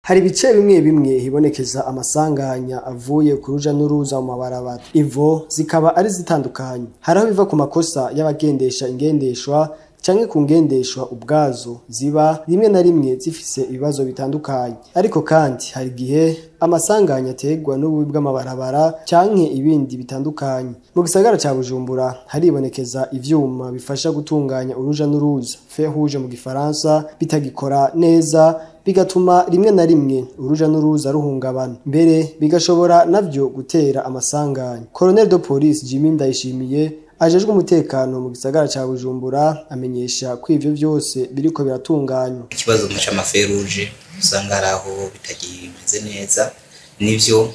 Hari ibice bimwe bimwe hibonekeza amasanganya avuye ku ruja n'uruza mu mabarabara. Ivo zikaba ari zitandukanye. Hari aho biva ku makosa y'abagendesha ingendeshwa canke ku ngendeshwa ubwazo ziba rimwe na rimwe zifise ibibazo bitandukanye. Ariko kandi hari igihe amasanganya aterwa n'ububi bw'amabarabara canke ibindi bitandukanye. Mu gisagara ca Bujumbura haribonekeza ivyuma bifasha gutunganya uruja n'uruza, feu rouge mu gifaransa, bitagikora neza, bigatuma rimwe na rimwe uruja n'uruza ruhungabana, mbere bigashobora navyo gutera amasanganya. Colonel de Police Jimmy Ndayishimiye ajejwe umutekano mu gisagara ca Bujumbura amenyesha ko ivyo vyose biriko biratunganywa. Ikibazo c'ama feux rouges usanga hari aho bitagimeze neza, nivyo,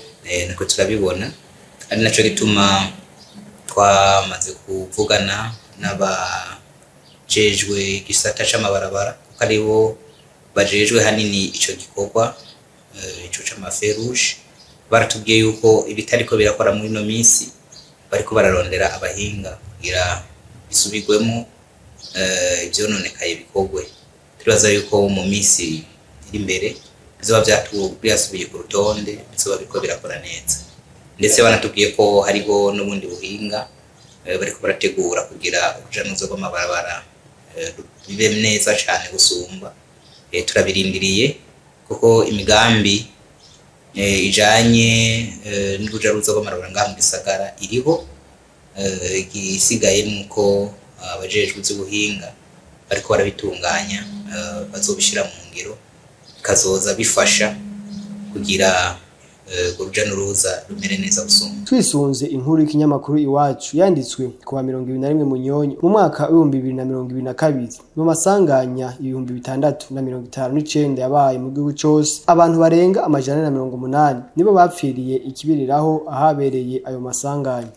niko turabibona, ari naco gituma twamaze kuvugana n'abajejwe igisata c'amabarabara, kuko aribo bajejwe hanini ico gikorwa, ico c'ama feux rouges. Baratubwiye yuko ibitariko birakora muri ino minsi bariko bararondera abahinga kugira bisubirwemo, ivyononekaye bikorwe. Turibaza yuko mu minsi iri imbere bizoba byasubiye ku rutonde, bizoba biriko birakora neza. Ndetse banatubwiye ko hariho n'ubundi buhinga bariko barategura kugira uruja n'uruza rw'amabarabara bibe neza cane gusumba. Turabirindiriye kuko imigambi ijanye n'uruja n'uruza rw'amabarabara ngaha mu gisagara iriho. Igisigaye nuko abajejwe ivy'ubuhinga bariko barabitunganya, bazobishira mu ngiro, bikazoza bifasha kugira uruja n'uruza rumere neza gusumba. Twisunze inkuru y'ikinyamakuru Iwacu yanditswe kuwa 21 Munyonyo mu mwaka w'2022, mu masanganya 6059 yabaye mu gihugu cose, abantu barenga 480 nibo bapfiriye ikibiriraho ahabereye ayo masanganya.